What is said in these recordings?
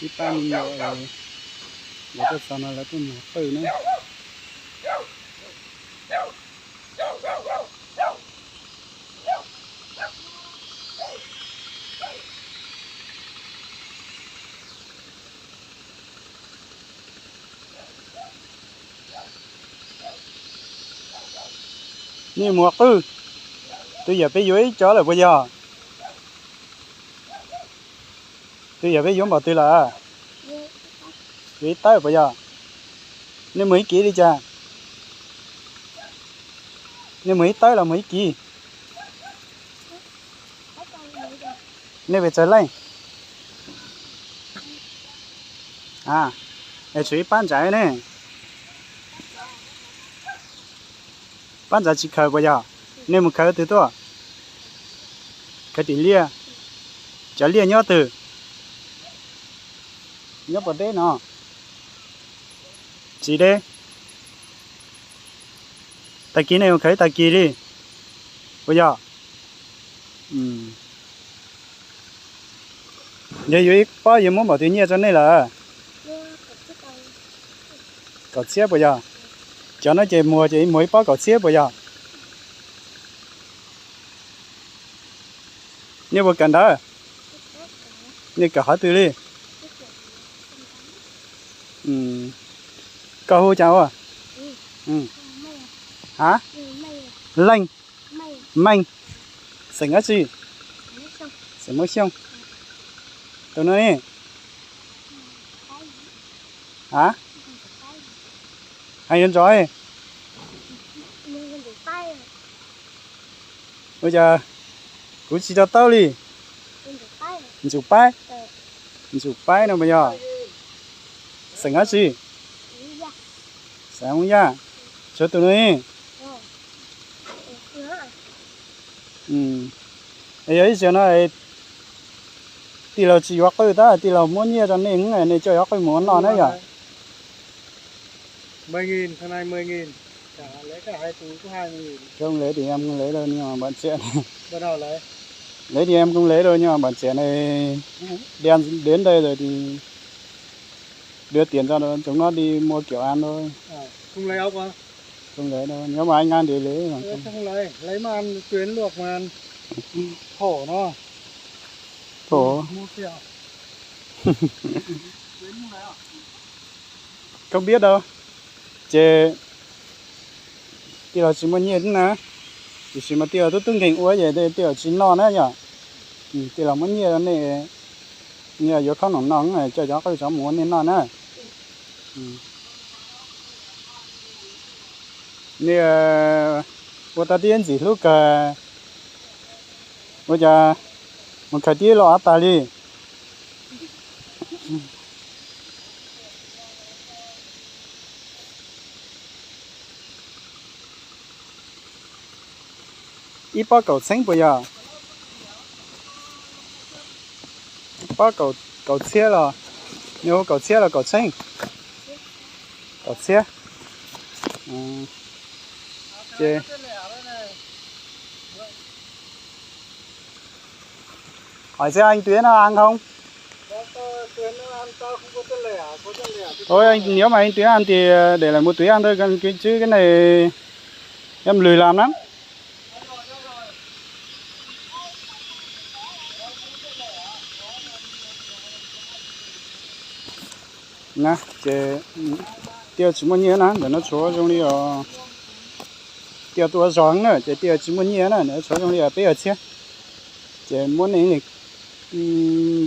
Ib pab me nyuam, lawv tuaj txog no lawv tuaj mus qwj na. Nej mus qwj, twb yog peb yuav ib co lawm puas yog? Twb yog peb yuav npaum twg lawm? Yuav ib tawb puas yog? Nej mus ib kis li cas? Nej mus ib tawb los mus ib kis? Nej pes tsawg leej? A, es tshuav ib pab ntxhais ne. Pab ntxhais tsis khaws puas yog? Nej mus khaws twg tuaj? Khaws tim liaj. Cov liaj nyob twg? Nyob puas deb no? Tsis deb. Tag kis nej mus khaws ib tag kis li puas yog? Yog yuav ib pob yuav muab npaum twg nyiaj rau nej lawm? Kaum txhiab puas yog? Cov no ces muag ces muag ib pob kaum txhiab puas yog? Nej puas kawm ntawv? Nej kawm qhov twg li? Koj hu cas ua? A, Leej, Meej, xeem dab tsi? Xeem Hmoob Xyooj. Tus no ne? A, hais yuav ntsoov. Ua cas kuv tsis to taub li? Ntsum Paib. Ntsum Paib no puas yog? Xeem dab tsi? Xeem Hmoob Yaj. Tshuav tus no ne? Es yog ib zaug no tij laug tsis yuav qwj tab tij laug muab nyiaj rau nej, nej coj yuav qwj mus ua noj na yog? Không lấy thì em không lấy đâu nhưng mà bạn sẽ, lấy thì em không lấy đâu nhưng mà bạn sẽ này, đến đây rồi thì đưa tiền cho chúng nó đi mua kiểu ăn thôi. Không lấy đâu, nếu mà anh ăn thì lấy. Không lấy, lấy mà ăn, tuyến luộc mà ăn. Khổ nó. Khổ. Không biết đâu. Ces tij laug tsis muaj nyiaj na, tiam sis mas tij laug twb tub nkeeg ua ces tij laug tsis noj na yom. Tij laug muab nyiaj rau nej, nej yuav khaub noom no coj cov qwj tsov mus ua nej noj na. Nej ua tau tib ntxim hlub kawg, ua cas mus khaws tib lo av tag li. Ib pob kaum txheeb puas yog? Pob kaum txhiab los, nws hu kaum txhiab los kaum txheeb? Kaum txhiab. Ces hỏi xem anh Tuyến nó ăn không? Ôi, anh, nếu mà anh Tuyến ăn thì để lại một túi ăn thôi, còn cái chứ cái này em lười làm lắm. Na ces Tiaj tsis muaj nyiaj na, ntawm no tshuav zoo li os, Tiaj tuaj zog na ces Tiaj tsis muaj nyiaj na, ntawm no tshuav zoo li peb caug txhiab. Ces muab nej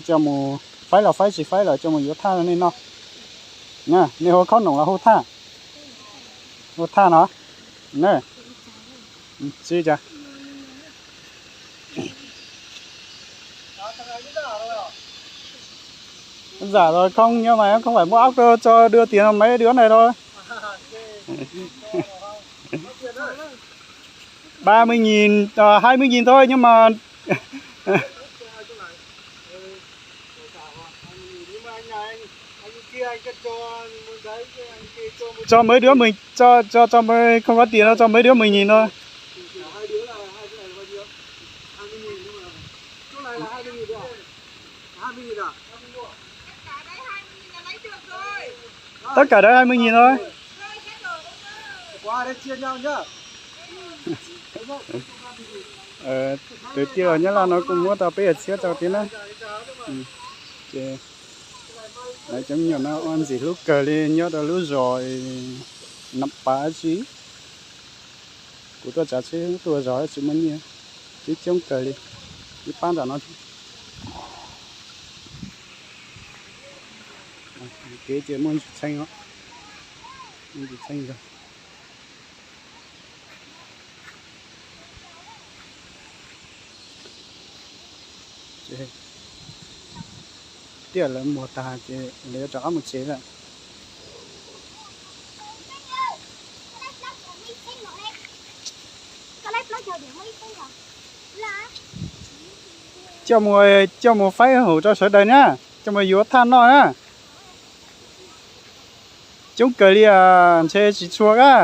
coj mus faib los faib, tsis faib los coj mus yuav thaj rau nej noj. Nej hu khaub noom los hu thaj? Hu thaj no. Tsis cas. Giảm rồi không, nhưng mà em không phải mua ốc đâu, cho đưa tiền cho mấy đứa này thôi. Ba mươi nghìn, ờ, hai mươi nghìn thôi nhưng mà cho mấy đứa mười, cho cho cho mấy, không có tiền đâu, cho mấy đứa mười nghìn thôi. Tab kaum dawb hai mươi nghìn thôi. Tus tij laug Nyab Laj no kuj muab tau peb yawm txhiab rau thiab na. Ces lawv cov me nyuam no ua ntxim hlub kawg li nyob rau lub zos Nam Pav tsi. Kuv tuaj tsav tsheb tuaj zog tsis muaj nyiaj, coob coob kawg li. Ib pab nram no, kev ces muaj ntsis txheej os, muaj ntsis txheej zog. Tiam lawv muag tag ces lawv yuav rov qab mus tsev lawm. Coj mus, coj mus faib hauv rau sawv daws na, coj mus yuav thaj noj na. Coob kawg li, ntshe tsis tshua a.